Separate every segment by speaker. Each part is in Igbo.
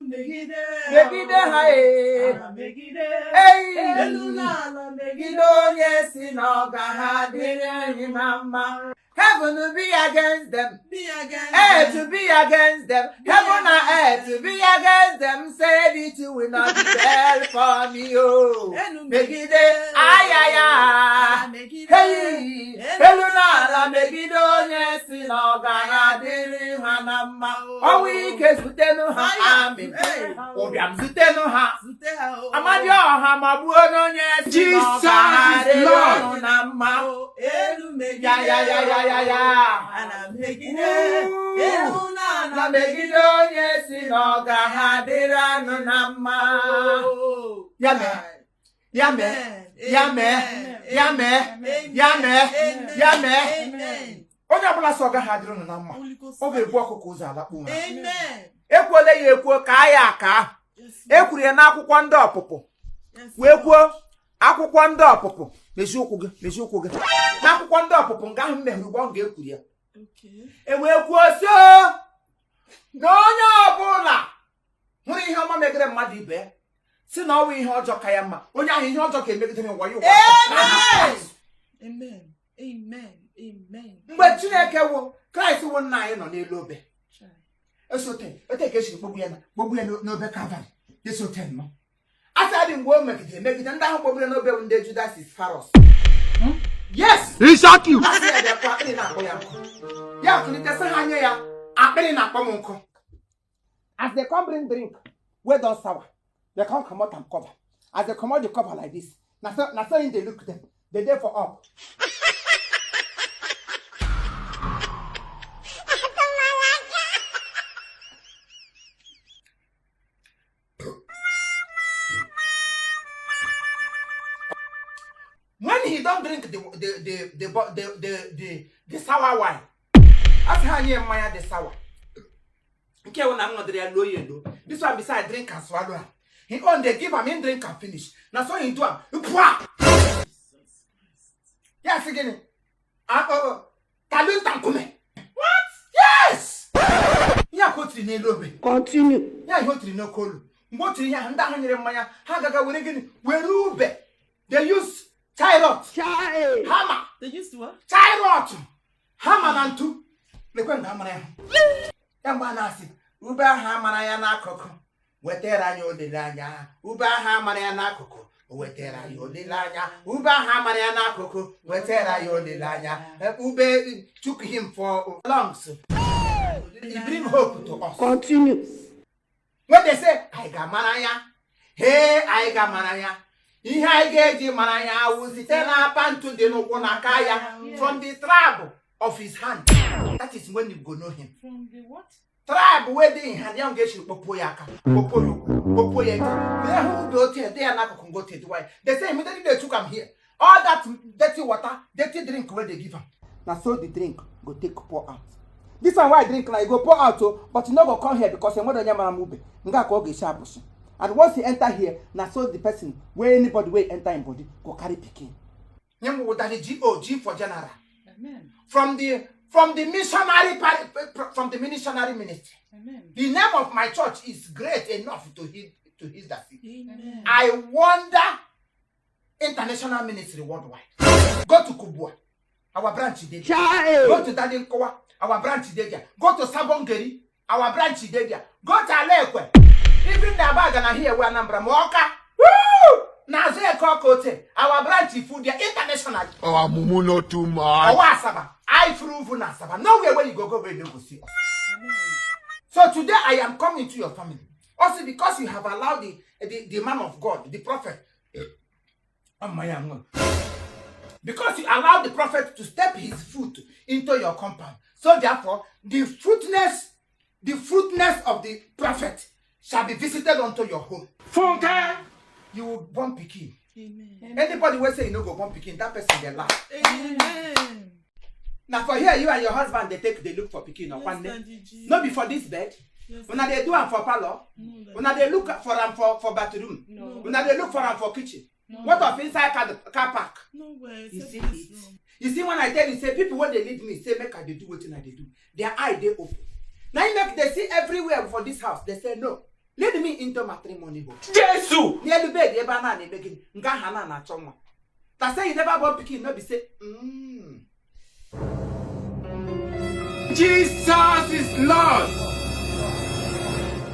Speaker 1: Megide.
Speaker 2: Megide ha ee.
Speaker 1: Ala megide.
Speaker 2: Ei.
Speaker 1: Elu na ala
Speaker 2: Megide
Speaker 1: megide.
Speaker 2: onye si na ọ ga ha adịrị anyị na mma. Heaven be against them.
Speaker 1: Be against
Speaker 2: Earth
Speaker 1: them.
Speaker 2: be against them. Heaven and earth be against them. Said it will not be well for me. Oh.
Speaker 1: Elu
Speaker 2: Megide ayaya.
Speaker 1: Ala megide.
Speaker 2: Hey, elu na ala megide onye si na ọ ga na-adịrị ha na mma. Ọnwụ ike zutenu ha, amen.
Speaker 1: Hey.
Speaker 2: Ụbịam zutenu ha.
Speaker 1: Zute ha o.
Speaker 2: Amadioha magbuo onye si na ọ ga na-adịrị ọnụ na mma.
Speaker 1: Elu megide.
Speaker 2: Ya ya ya ya ya ya.
Speaker 1: Ala megide.
Speaker 2: Ooh.
Speaker 1: Elu na ala
Speaker 2: Na megide onye si na ọ ga ha adịrị anụ na mma.
Speaker 1: Oh.
Speaker 2: Ya mee. Ya mee. Ya mee. Ya mee. Ya mee. Ya mee.
Speaker 1: Amen.
Speaker 2: Onye ọbụla sị ọ gaghị adịrị unu na mma,
Speaker 1: Holy Ghost.
Speaker 2: ọ ga-ebu ọkụkọ ụzọ alakpu ụra.
Speaker 1: Amen.
Speaker 2: Ekwuola ya ekwuo ka ya aka.
Speaker 1: Yes,
Speaker 2: E kwuru ya n'akwụkwọ ndị ọpụpụ.
Speaker 1: yes,
Speaker 2: Wee kwuo akwụkwọ ndị ọpụpụ, mechie ụkwụ gị, mechie ụkwụ gị, n'akwụkwọ ndị ọpụpụ nga ahụ m mehụrụ ugbo m ga-ekwuru ya.
Speaker 1: Okay.
Speaker 2: E wee kwuo sị o, na onye ọbụla hụrụ ihe ọma megide mmadụ ibe ya si na ọ wụ ihe ọjọọ ka ya mma, onye ahụ ihe ọjọọ ka emegidere ụwa ya ụwa.
Speaker 1: Amen. Amen. Amen. Amen.
Speaker 2: Mgbe Chineke wụ Kraịst wụ nna anyị nọ n'elu obe.
Speaker 1: Chai.
Speaker 2: Esote ote ka esiri kpọgbu ya na kpọgbu ya n'obe Kalvarị, esote nnọọ asa dị mgbe o megidere megide ndị ahụ kpọgburu ya n'obe bụ ndị Judas Iscariot. Yes.
Speaker 3: He shock you.
Speaker 2: Asị ya bịakwa, akpịrị na-akpọ ya nkụ, ya kulite sị ha nye ya akpịrị na-akpọ m nkụ. As they come bring drink wey don sour, they come comot am cover. As they comot the cover like this, na so him dey look them. They dey for up. When he don drink the sour wine, asị ha nye mmanya dị sour nke wụ na m ṅụdịrị ya loo ya elo. This one beside drink and swallow am. He own dey give am, him drink am finish. Na so he do am pua. Ya sị gịnị? Talenta nkume. What? Yes, ihe a ka o tiri n'elu obe.
Speaker 3: Continue.
Speaker 2: Ya ihe o tiri n'oke olu mgbe o tiri ihe ahụ, ndị ahụ nyere mmanya ha gaga were gịnị? Were ube. They use chariot.
Speaker 3: Chai.
Speaker 2: Hammer.
Speaker 1: They used to what?
Speaker 2: Chariot, hammer na ntu. Lekwe nga amara ya ya mgbe a na-asị ube ahụ amara ya n'akụkụ wetara anyị olileanya, ube ahụ amara ya n'akụkụ wetara anyị olileanya, ube ahụ amara ya n'akụkụ wetara anyị olileanya. Ube took him for lungs. He bring hope to us.
Speaker 3: Continue.
Speaker 2: When they say anyị ga-amara ya, hee, anyị ga-amara ya, ihe anyị ga-eji mara ya awụ site n'apa ntu dị n'ụkwụ na aka ya, from the tribe of his hand. That is when you go know him.
Speaker 1: From the what?
Speaker 2: Tribe wey dey in hand ya ga-esi kpọpuo ya aka, kpọpuo ya ụkwụ, kpọpuo ya ntị. Lee hụ ube otu dị ya n'akụkụ ngo otu edịwa ya. They say immediately they took am here, all that dirty water, dirty drink wey they give am, na so the drink go take pour out. This one wey I drink now, e go pour out o, but e no go come here because enwere onye mara m ube nga ka ọ ga-esi abụsị. And once e enter here, na so the person wey anybody wey enter im body go carry pikin. Nye m wụ Daddy G.O., G for general.
Speaker 1: Amen.
Speaker 2: From the missionary ministry.
Speaker 1: Amen.
Speaker 2: The name of my church is great enough to heal the sick.
Speaker 1: Amen.
Speaker 2: I wonder international ministry worldwide. Go to Kubwa, our branch dey there.
Speaker 3: Chai.
Speaker 2: Go to Dadin Kowa, our branch dey there. Go to Sabongeri, our branch dey there. Go to Alekwe, even the Abagana here wey Anambra ma Ọka. Woo! Na azụ Eke Ọka ote, our branch full there internationally.
Speaker 3: Our mumu not too much.
Speaker 2: Ọwa Asaba, I furu na Asaba. Nowhere where you go go where you no go see us.
Speaker 1: Amen.
Speaker 2: So today I am coming to your family. Also because you have allowed the man of God, the prophet, because you allowed the prophet to step his foot into your compound. So therefore, the fruitness of the prophet shall be visited unto your home.
Speaker 3: Funke.
Speaker 2: You will born pikin.
Speaker 1: Amen.
Speaker 2: Anybody wey say you no go born pikin, that person dey lie.
Speaker 1: Amen.
Speaker 2: Na for here you and your husband dey take dey look for pikin or
Speaker 1: Yes,
Speaker 2: kwanne.
Speaker 1: Daddy G.
Speaker 2: No be for this bed.
Speaker 1: Yes.
Speaker 2: Una dey do am for parlour.
Speaker 1: No, Daddy.
Speaker 2: Una dey look for am for bathroom.
Speaker 1: No.
Speaker 2: Una dey look for am for kitchen.
Speaker 1: No.
Speaker 2: What of inside car park?
Speaker 1: Nowhere.
Speaker 2: You
Speaker 1: Except
Speaker 2: see
Speaker 1: this
Speaker 2: it.
Speaker 1: room.
Speaker 2: You see, when I tell you say people wey dey lead me say make I dey do wetin I dey do, their eye dey open. Na im make dey see everywhere for this house. They say no. Lead me into matrimony home.
Speaker 3: Jesu!
Speaker 2: N'elu bed ebe a na-eme gịnị nke ahụ a na-achọ nwa. Ta say you never born pikin no be say
Speaker 3: Jesus is Lord!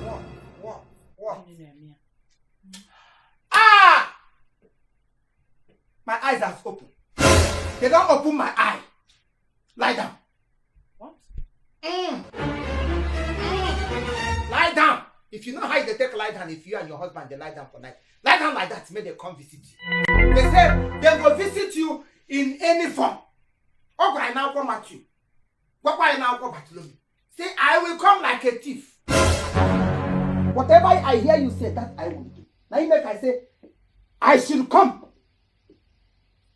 Speaker 2: What? What? What?
Speaker 1: Gịnị na-eme ya?
Speaker 2: Ah! My eyes have opened. They don open my eye. Lie down.
Speaker 1: What?
Speaker 2: Lie down. If you know how you dey take lie down, if you and your husband dey lie down for night, lie down like that, make dem come visit you. They say dem go visit you in any form. Ọ gwara anyị n'akwụkwọ Matthew, gwakwa anyị n'akwụkwọ Bartholomew, say I will come like a thief. Whatever I hear you say, that I will do. Na him make I say, I should come.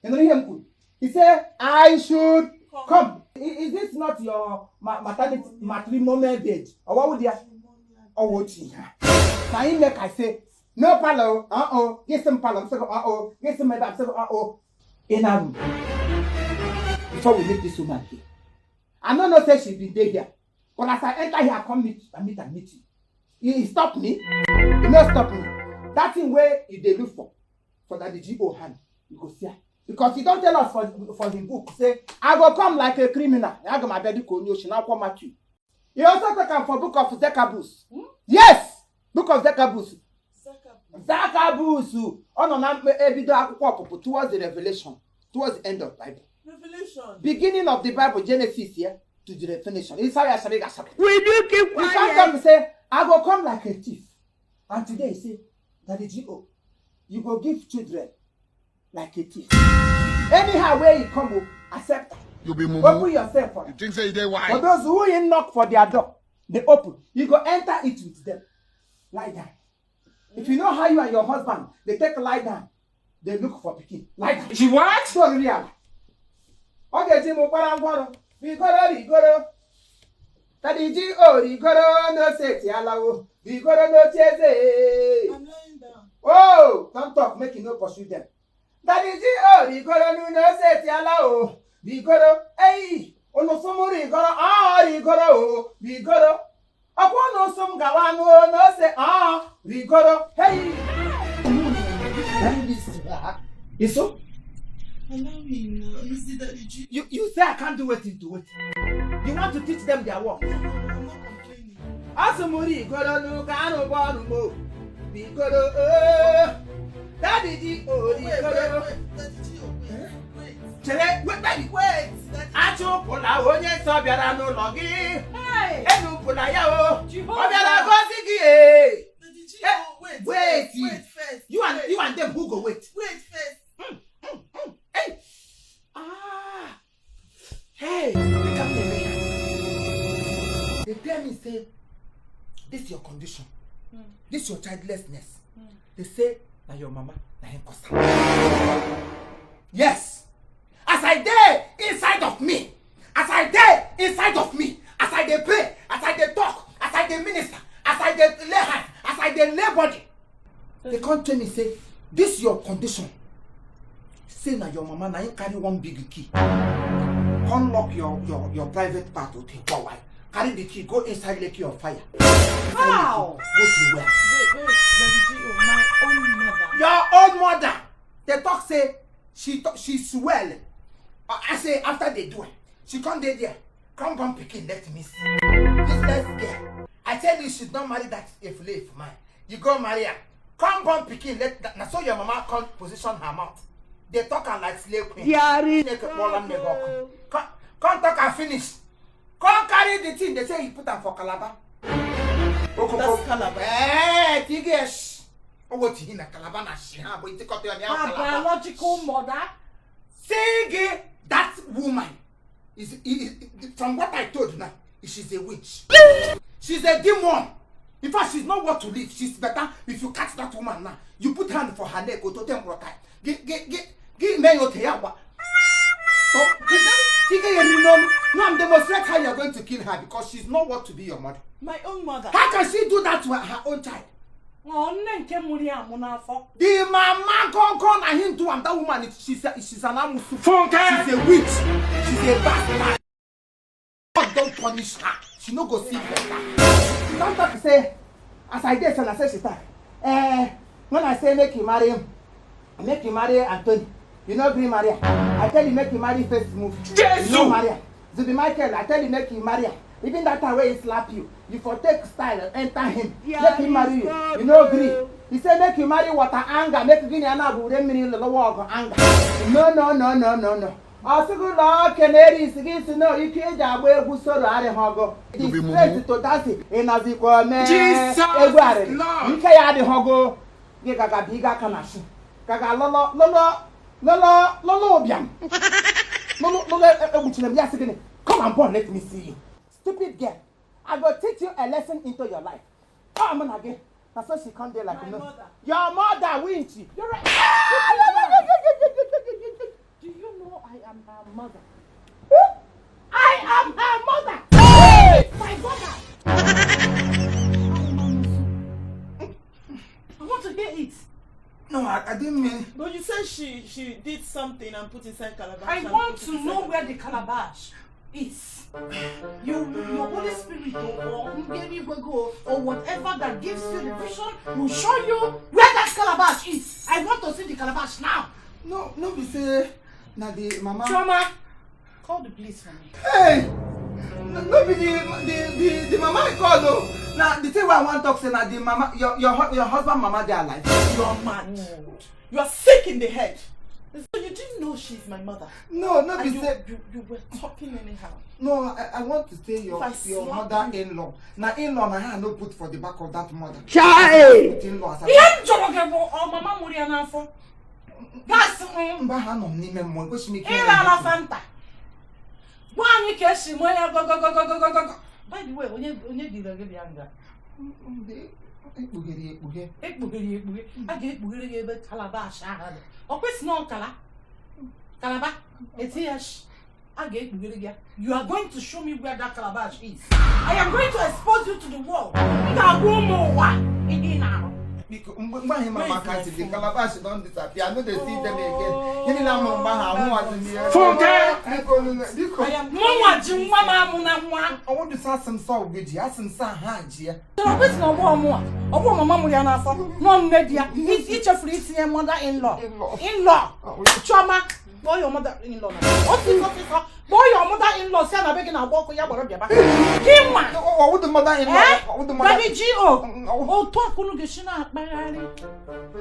Speaker 2: You know ihe m kwuru? He say, I should come. Is this not your maternity matrimonial bed? Or what would ya? Or what ya? Na him make I say, no parlour, uh-oh, get some parlour, I'm uh-oh, get some ebe, I'm uh-oh. In a room. Before we meet this woman here. I no know say she been dey here. But as I enter here, I come meet, I meet and meet you. He stop me. He no stop me. That thing wey you dey look for that the G.O hand, you go see am. Because he don tell us for him book say, I go come like a criminal. Aga m abịa dịka onye oshi n'akwụkwọ Matthew. He also talk am for book of Zacchaeus.
Speaker 1: Hmm?
Speaker 2: Yes! Book of Zacchaeus. Zacchaeus. Ọ nọ na ebido akwụkwọ ọpụpụ towards the Revelation, towards the end of Bible.
Speaker 4: Revelation.
Speaker 2: Beginning of the Bible, Genesis, yeah, to the Revelation. It's how you shall be.
Speaker 5: Will you keep
Speaker 2: You can't
Speaker 5: quiet?
Speaker 2: come say, I go come like a thief. And today he say, Daddy G.O., you go give children like a thief. Anyhow where you come, oh, accept am.
Speaker 3: You be
Speaker 2: Open
Speaker 3: mumu.
Speaker 2: yourself for
Speaker 3: You
Speaker 2: am.
Speaker 3: think say you dey
Speaker 2: For
Speaker 3: wise?
Speaker 2: those who in knock for their door, they open. You go enter it with them. Lie down. If you know how you and your husband, they take lie down. They look for pikin. Lie down.
Speaker 3: She what?
Speaker 2: So oriri ala. Ọ ga-eji m kwara ngwọrụ rigoro rigoro Daddy G.O. rigoro n'ose alawo rigoro n'oche eze.
Speaker 4: I'm lying down.
Speaker 2: Oh, don't talk, make you no pursue them. Daddy G.O. rigoro n'ose alawo rigoro ei unu sụ m rigoro ọ rigoro o rigoro ọkwa unu sụ m gawa nụ n'ose ọ rigoro hei. Iso?
Speaker 4: Allow him now. He's the Daddy G.
Speaker 2: You say I can't do wetin to wetin. You want to teach them their work.
Speaker 4: No, no, I'm not complaining.
Speaker 2: Asị m rigoro n'ụka arụba ọrụ m o. Rigoro oo. Daddy G o
Speaker 4: Wait, wait,
Speaker 2: rigoro.
Speaker 4: wait. Daddy G, oh, wait. Wait.
Speaker 2: Chere wait baby.
Speaker 4: Wait. Daddy
Speaker 2: Achụpụla onye nsọ bịara n'ụlọ gị.
Speaker 1: Hey!
Speaker 2: Enupụla ya o. Ọ
Speaker 1: Jehovah!
Speaker 2: bịara gọzi gị ee.
Speaker 4: Daddy G,
Speaker 2: Eh,
Speaker 4: oh, wait.
Speaker 2: wait.
Speaker 4: Wait first.
Speaker 2: You and
Speaker 4: wait.
Speaker 2: you and them who go wait.
Speaker 4: Wait first.
Speaker 2: Hey. Ah. Hey. Dịka m na-eme ya. They tell me say this your condition. This your childlessness. They say na your mama na him cause am. Yes. As I dey inside of me, as I dey inside of me, as I dey pray, as I dey talk, as I dey minister, as I dey lay hand, as I dey lay body, they come tell me say this your condition. Say na your mama na him carry one big key come lock your private part ote why carry the key go inside lake of fire. Inside
Speaker 1: How?
Speaker 2: Lekki, go to where?
Speaker 4: Wait, wait. Daddy G, oh, my own mother.
Speaker 2: Your own mother. They talk say she swell. I say after they do am, she come dey there come born pikin let me see. This next girl, I tell you, she don marry that efule man. You go marry am, come born pikin let that, na so your mama come position her mouth dey talk am like slave queen.
Speaker 5: There is
Speaker 2: Chineke kpọọla nne gị ọkụ. Come talk am finish, come carry the thing. They say you put am for Calabar.
Speaker 4: That's Calabar.
Speaker 2: Ee, tige sh owo tihi na Calabar na shi ha bụ itikọta ya na ya
Speaker 1: Her
Speaker 2: Calabar.
Speaker 1: biological mother?
Speaker 2: Sige, that woman is, from what I told now, she's a witch. She's a demon. In fact, she's not worth to live. She's better if you catch that woman now. You put hand for her neck, otote mrotai. Give me your teya. No, I'm demonstrate how you're going to kill her because she's not worth to be your mother.
Speaker 4: My own mother.
Speaker 2: How can she do that to her own child?
Speaker 1: Ọ nne nke mụrụ ya amụ n'afọ.
Speaker 2: The mama gone gone and him do am. That woman, she's an amusu.
Speaker 3: Funke!
Speaker 2: She's a witch. She's a bastard. God don punish her. She no go see better. She don talk say, As I dey so, na so she talk. Eh, when I say make you marry him, make you marry Anthony, you no gree marry am. I tell you make you marry first move.
Speaker 3: Jesus!
Speaker 2: You no marry am. Zubi Michael, I tell you make you marry am. Even that time wey he slap you, you for take style enter him.
Speaker 1: Yeah,
Speaker 2: make him marry you. You no gree. He say make you marry water anger, make gịnị ya na-abụ ure mmiri lụlụwa ọgụ anger. No, no, no, no, no, no. Ọ sịghị ụlọ keneri isi gị si na ike eji agba egwu soro arịghị ọgụ. The strength to dance ịnọzikwa mee
Speaker 3: Jesus
Speaker 2: egwu arịrị.
Speaker 3: Lord.
Speaker 2: Ike ya adịghị ọgụ. Gị gaga bụ ịga aka na shi. Gaga lụlọ lụlọ lụlọ lụlọ ụbịam. Lụlọ lụlọ egbuchiri m ya sị gịnị? Come and born, let me see you. Stupid girl. I go teach you a lesson into your life. Ọ mụ na gị. Na so she come there like
Speaker 4: My
Speaker 2: no.
Speaker 4: mother.
Speaker 2: Your mother winchi.
Speaker 1: You're right. Do you know I am her mother? I am her mother. My mother. I want to hear it.
Speaker 2: No, I didn't mean.
Speaker 4: But you said she did something and put inside calabash.
Speaker 1: I
Speaker 4: and
Speaker 1: want
Speaker 4: put it
Speaker 1: to
Speaker 4: inside
Speaker 1: know
Speaker 4: the-
Speaker 1: where the calabash is. You, your Holy Spirit or Ngeri or whatever that gives you the vision will show you where that calabash is. I want to see the calabash now.
Speaker 2: No, no be say na the mama.
Speaker 1: Chioma, call the police for me.
Speaker 2: Hey! No, no be the mama I call o. Na the thing wey I wan talk say na the mama your husband mama dey alive.
Speaker 4: You are mad. You are sick in the head. So you didn't know she's my mother.
Speaker 2: No, no be
Speaker 4: And you,
Speaker 2: say
Speaker 4: you were talking anyhow.
Speaker 2: no. I want to say your
Speaker 4: If I
Speaker 2: your
Speaker 4: slap
Speaker 2: mother in-law. Na in-law na her I no put for the back of that mother.
Speaker 3: Chai!
Speaker 2: Put in-law as
Speaker 1: Ihe m jụrụ gị bụ ọ mama mụrụ ya n'afọ. Gasị m
Speaker 2: Mgbe ahụ anọ m n'ime mmụọ ekwesịghị m ike
Speaker 1: ịrara Fanta. Gwa anyị ka esi mụọ ya gogogogogogogo. By the way, onye dịrị gị bịa nga?
Speaker 2: Mgbe ekpughere ya ekpughe.
Speaker 1: Ekpughere ya ekpughe. A ga-ekpughere gị ebe calabash ahụ dị. Ọ kwesị na ọkala kalaba eti ya shi. A ga-ekpughere gị ya. You are going to show me where that calabash is. I am going to expose you to the world. M ga-agwa ụmụ ụwa ihe ị na-arụ.
Speaker 2: Biko, mgbe ahụ mama
Speaker 4: Where is
Speaker 2: ka
Speaker 4: my
Speaker 2: ti the
Speaker 4: phone?
Speaker 2: calabash don disappear. I no dey see them again. Ihe niile amụrụ mgbe ahụ ahụwazi m ya.
Speaker 3: Funke!
Speaker 2: Biko, nne, biko.
Speaker 4: I am
Speaker 1: Mụnwa ji nwa m amụ na nwa.
Speaker 2: Ọnwụ dị sọ asị m sọ ugo ji, asị m sọ ha ji ya.
Speaker 1: Ọ kwesị na ọgbọ ọmụa ọgbọ mama mụrụ ya n'afọ nọ nne di ya. Ichefuru itinye mother in law.
Speaker 2: In-law.
Speaker 1: In law. Chioma, kpọọ your mother in law na ọsịsọ ọsịsọ, kpọọ your mother in law si ya na be gị na-agba ọkụ ya gbara bịaba gị nwa.
Speaker 2: Ọwụ dị mother in law.
Speaker 1: Eh?
Speaker 2: Ọwụ dị mother.
Speaker 1: Daddy G.O.
Speaker 2: Ọwụ
Speaker 1: Otu akụnụ ga-esi na-akpagharị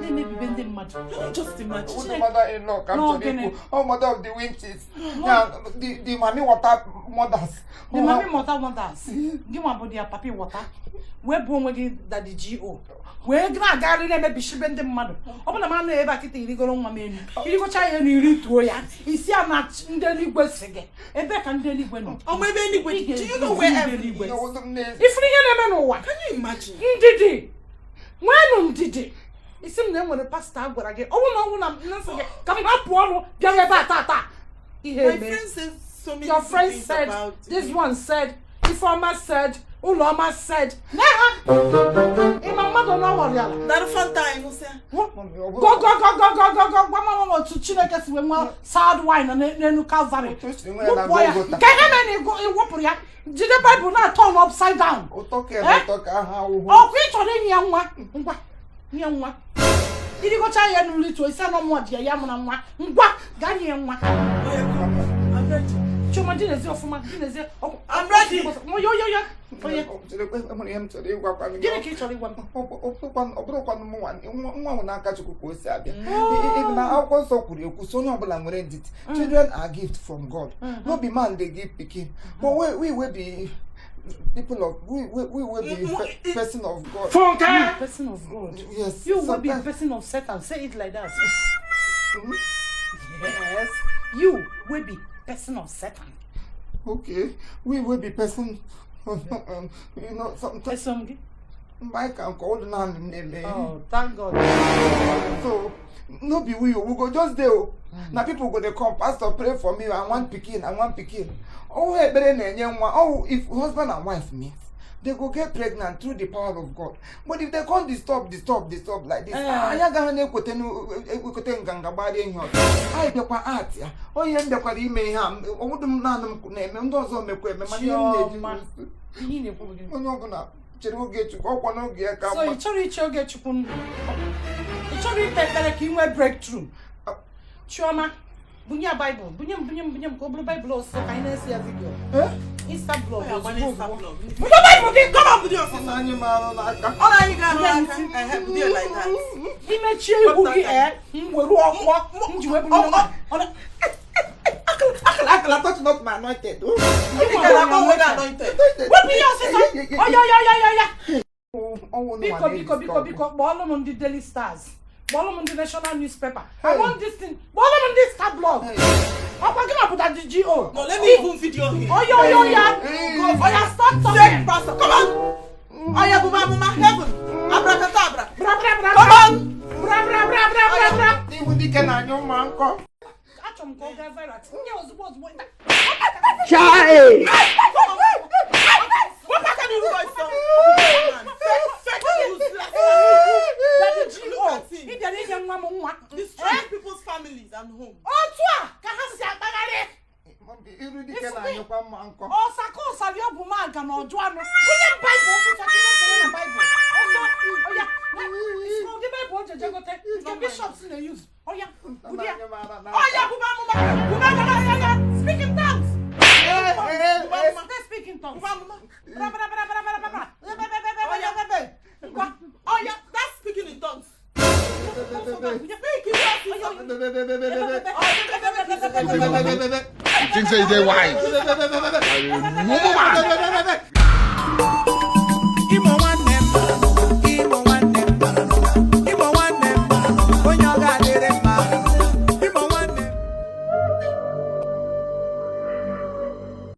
Speaker 1: na-emebibe ndị mmadụ.
Speaker 4: Can you just imagine?
Speaker 2: dị mother in law ka m
Speaker 1: No,
Speaker 2: chọrọ
Speaker 1: gịnị?
Speaker 2: ikwu. Ọ mother of the winches. Ya the mami water mothers.
Speaker 1: The mami water mothers. Gị nwa bụ dia papi water. Wee bụ onwe gị Daddy G.O. Wee na-agagharị na-emebisibe ndị mmadụ. Ọ bụ na m anọ ebe a kịta irigoro nwa m elu. Irigocha ya elu iri tuo ya. Isi a na ndị eluigwe si gị. Ebee ka ndị eluigwe nọ?
Speaker 4: Oh, maybe anyway.
Speaker 1: Ị
Speaker 4: Do you know where
Speaker 1: ga-ezi ndị
Speaker 4: every
Speaker 1: eluigwe.
Speaker 2: Ọwụ dị m na-ezi.
Speaker 1: Ifuru ihe na-eme n'ụwa.
Speaker 4: Can you imagine?
Speaker 1: Ndidi, nweenụ ndidi. Isi m na enwere pastọ a gwara gị ọnwụ na ọnwụ na nsị gị ka m hapụ ọrụ bịara ebe a taa taa ihe
Speaker 4: My
Speaker 1: eme.
Speaker 4: friend said so many
Speaker 1: Your
Speaker 4: good
Speaker 1: friend
Speaker 4: things
Speaker 1: said
Speaker 4: about
Speaker 1: this
Speaker 4: me.
Speaker 1: one said, Ifeoma said, Ụlọma said na ha ịma mmadụ na ọrịala.
Speaker 4: That Fanta, I know, sir.
Speaker 1: Gogogogogogogo, gwa mama otu Chineke si wee nwee sad wine n'elu Calvary.
Speaker 2: Otu o siri nwee ya na
Speaker 1: Wụpụ ya
Speaker 2: Golgotha.
Speaker 1: nke ihe mere na ịwụpụrụ ya jide Baịbụl na-atọ upside down.
Speaker 2: Ụtọ ka
Speaker 1: Eh?
Speaker 2: ụtọ ka ha awụhụ.
Speaker 1: Ọkwa ị chọrọ inye ya nwa, ngwa nye nwa irigocha ya n'uli tuo isi anọ mmụọ ji ya ya mụ na nwa, ngwa gaa nye ya nwa.
Speaker 4: Oh, yeah, come. I'm ready.
Speaker 1: Chioma, dị n'ezi ọfụma, dị n'ezi.
Speaker 4: I'm ready.
Speaker 1: Oye oye oye oye.
Speaker 2: Cherekwe, enwere ihe m chọrọ ịgwakwa gị.
Speaker 1: Gịnị ka ị chọrọ ịgwa m?
Speaker 2: Ọ bụrụkwanụ m nwa nwa nwụ n'aka Chukwu ka o si abịa. Na akwụkwọ nsọ kwuru ekwu sị onye ọbụla nwere ndidi. Children are gift from God. No be man dey give pikin, but we wey be people of we wey be person of God.
Speaker 3: Funke!
Speaker 1: Person of God.
Speaker 2: Yes.
Speaker 1: You will be
Speaker 2: Sometimes-
Speaker 1: person of Satan. Say it like that. Yes, you will be person of Satan.
Speaker 2: Okay, we wey be person, sometimes
Speaker 1: Person gị.
Speaker 2: mgbe anyị ka nke ọdụ naanị m na-eme ihe.
Speaker 1: Oh, thank God.
Speaker 2: So no be we o, we go just dey o. Na people go dey come, "Pastor, pray for me, I want pikin, I want pikin." Ọwụ ekpere na-enye nwa. Ọwụ if husband and wife meet, they go get pregnant through the power of God. But if they come disturb, disturb, disturb like this, anyị agaghị na-ekwote ekwote nganga gbarie ihe ọzọ. Anyị bịakwa art ya onye m bịakwara ime ihe a, ọwụdụ m naanị m na-eme, ndị ọzọ mekwa eme, mana ihe m
Speaker 1: Chioma.
Speaker 2: na-eji
Speaker 1: Ihe ị na-ekwu bụ gịnị?
Speaker 2: onye ọbụla Chere oge Chukwu, ọkwa n'oge ya ka
Speaker 1: So
Speaker 2: mma.
Speaker 1: ị chọrọ iche oge Chukwu, ị chọrọ ikpe ekpere ka ị nwee breakthrough. Chioma, bunye ya Baịbụl, bunye m, bunye m, bunye m ka ọ bụrụ Baịbụl ọsọ ka anyị na-ese ya video. Insta blog ozugbo ozugbo. Bunye Baịbụl gị.
Speaker 4: Come on, budio ọsịsọ.
Speaker 2: Anyị m arụ n'aka.
Speaker 4: Ọ na-anyị ga-arụ aka. Ehe, budio like that.
Speaker 1: Imechie ihu gị, ee, m were ọkpọ m ji wee bụrụ
Speaker 2: Akala, akala, touch not my anointed. Oh.
Speaker 4: Ị gara agba onwe gị anointed.
Speaker 1: Wepụ ihe ọsịsọ. Oya, oya, oya, oya, oya.
Speaker 2: Ọnwụ.
Speaker 1: Biko, biko, biko, biko, kpọọlụ m ndị Daily Stars, kpọọlụ m ndị National Newspaper. I want this thing. Kpọọlụ m ndị Star Blog. Ọkwa gị mapụta dị go.
Speaker 4: No, let me even video him.
Speaker 1: Oya, oya, oya, oya, start
Speaker 4: Fake
Speaker 1: talking.
Speaker 4: pastor. Come on. Oya, buma amụma heaven. Abracadabra.
Speaker 1: Bra bra bra.
Speaker 4: Come on.
Speaker 1: Bra bra bra bra bra bra.
Speaker 2: Ihu dike na-anyụ mma nkọ.
Speaker 1: Achọrọ m ka ọ gaa viral. Tinye ozugbo ozugbo.
Speaker 3: Chai!
Speaker 4: Wepụ aka n'ihu gị ọsọ. Fake, fake, useless.
Speaker 1: Daddy G.O.
Speaker 4: Look at him.
Speaker 1: Ị bịara inye nwa m nwa.
Speaker 4: Destroying people's families and homes.
Speaker 1: Otu a ka ha si akpagharị.
Speaker 2: Iru dike na-anyụkwa mma nkọ.
Speaker 1: Ọsaka ụsarị ọgwụ m aga na ọjụ anụ. Bunye m Baịbụl ọsịsọ ka ị na-esonye na Baịbụl ọsọ. Ọya, ụdị Baịbụl o jeje gote nke bishops na-use. Ọya, ụdị ya.
Speaker 4: Oya, buma amụma.
Speaker 1: Buma amụma, ya speak in tongues.
Speaker 2: Ee.
Speaker 1: They speak in tongues.
Speaker 4: Buma amụma.
Speaker 1: Bra bra bra bra bra bra bra.
Speaker 4: Oya,
Speaker 1: Ngwa.
Speaker 4: Oya, that's speaking in tongues. Speak in tongues.
Speaker 3: You think say you dey wise? Mumu man.